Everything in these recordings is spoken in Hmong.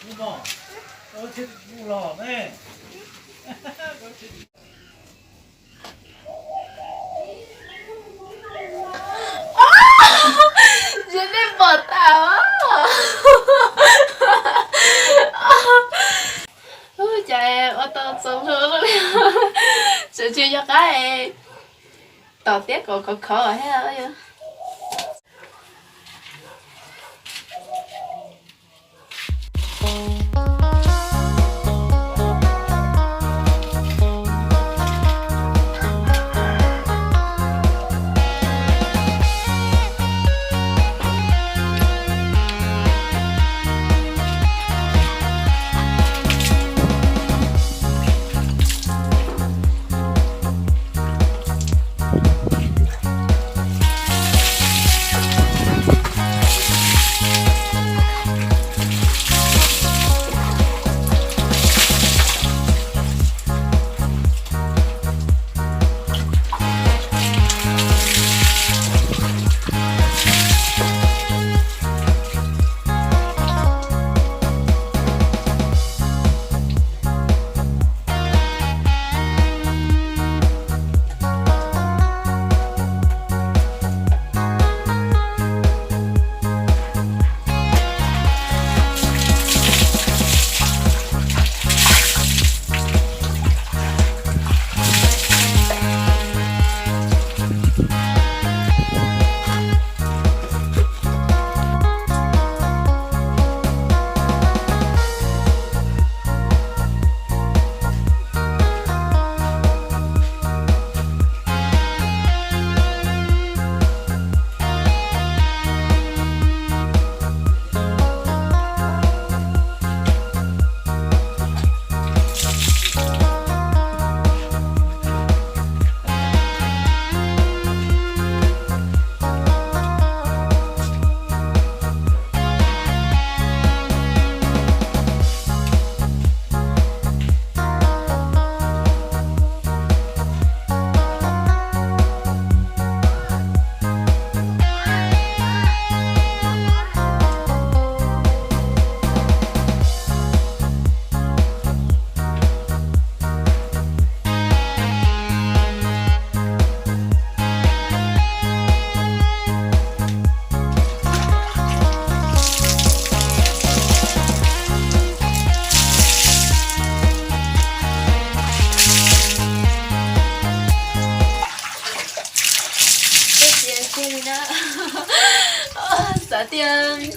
Ces nej pom tas. Ua cas ua tau txaus luag li. Tseem tsis yog qab, tom tiab kom khov khov thiab. Xav tias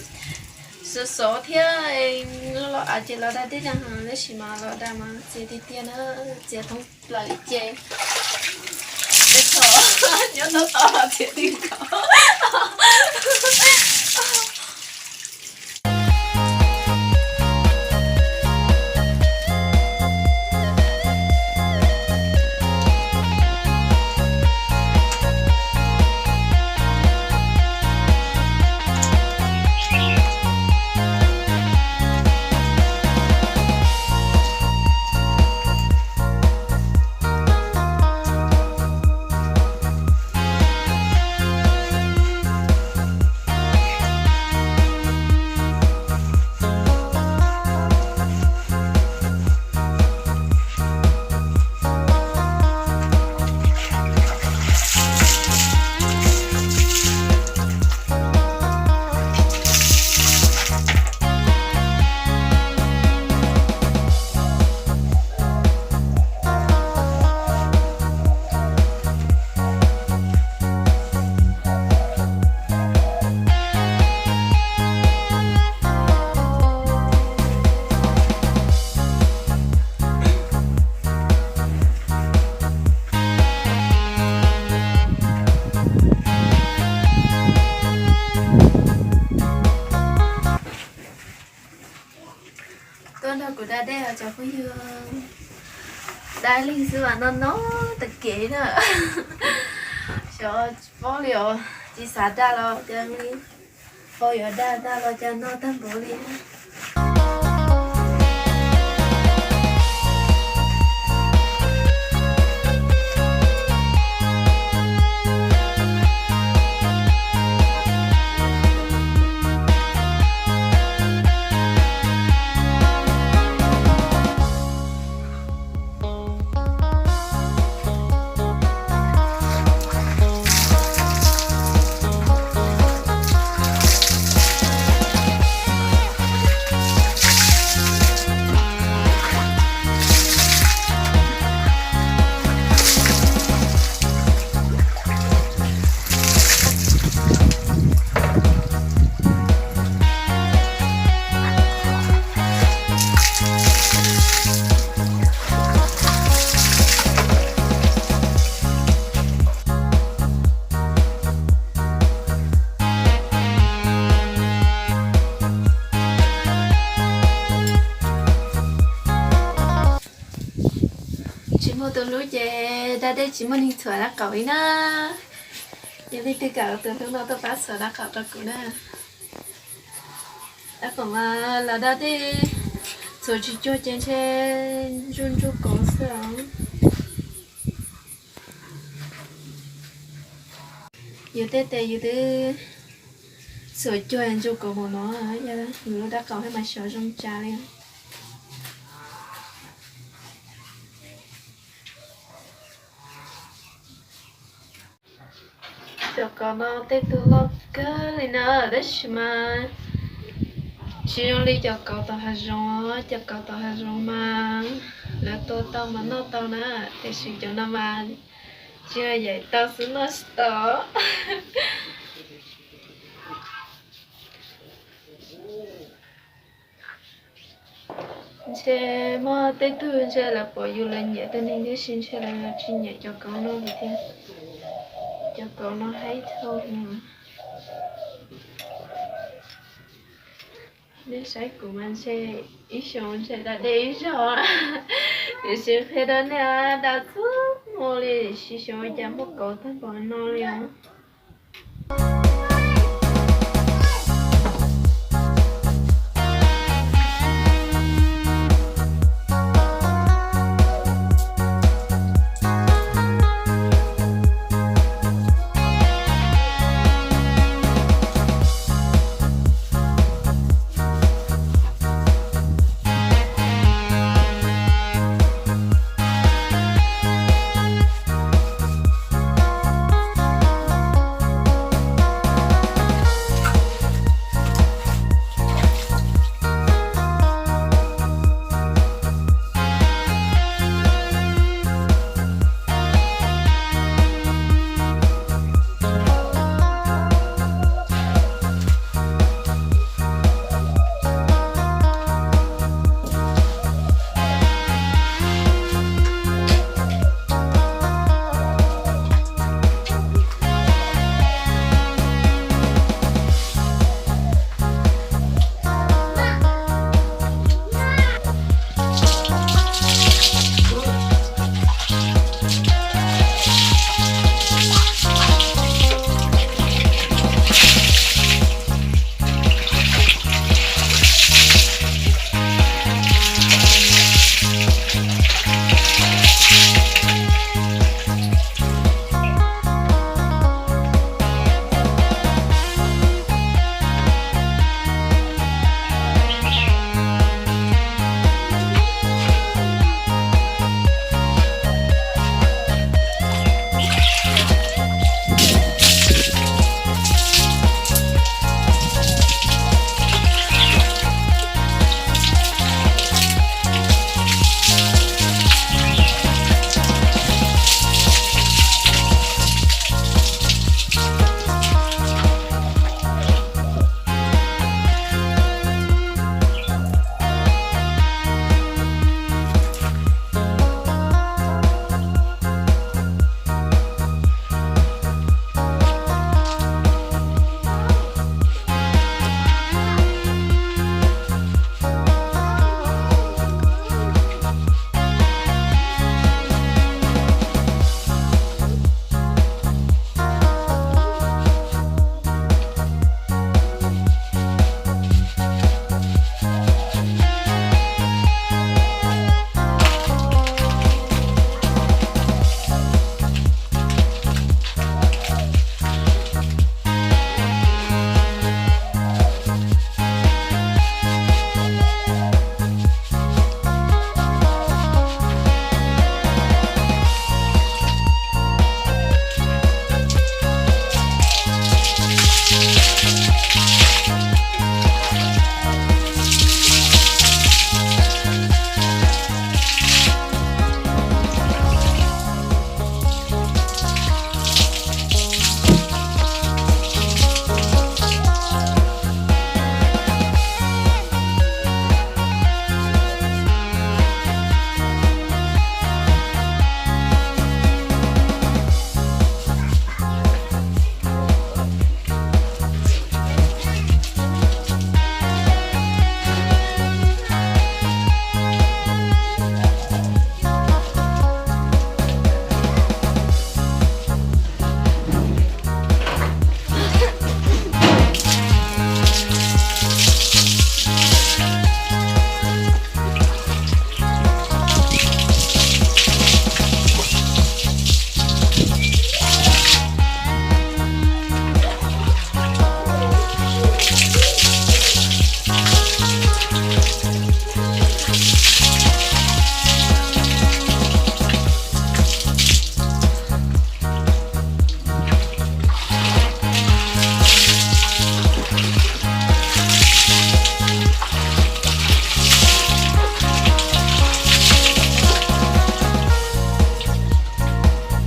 sov sov thiab, los av ces los dag deb deb heev, tab sis mas los dag mas txias tiag tiag na, txias thoob plaws li ces. Nyob tau tod los txias ti nkaus. Tuaj nrog kuv da dej os cov phooj ywg. Da lig xwb mas no no tag kev na. Xyov paub li os, tsis xav da los cas li, paub yuav da, da los cas no tag npaum li. Tus hlub ces da dej tsis muaj neeg txhuam dab qaum li na. Yog leej twg kam tus hlub no tuaj pab txhuam dab qaum rau kuv na. Dab qaum mas los da dej txhuam tsis cuag ces ntshe ntsuj ntsuj kauv xwb. Yus tej tes yus twb txhuam cuag ntsuj kauv mus no, yus lub dab qaum thiaj mas xyov zoo tsa li. Cov kauv no tej tug loj kawg li na, tab sis mas tsis zoo li cov kauv tom hav zoov. Cov kauv tom hav zoov mas lawv tua tau mas noj tau na, tiam sis cov no mas tsis yog yaim tau xwb, noj tsis tau. Ntshe muaj tej tug ntshe lawv pom yus lawv nyiam tus neeg, tiam sis ntshe lawv tsis nyiam cov kauv no li thiab. Cov kauv no haib dhau. Nej saib kuv mas ntshe ib xyoos ntshe da dej ib zaug, tiam sis qhia rau nej da txhua hmo li, sis xyov ua cas muaj kauv tag npaum no li os.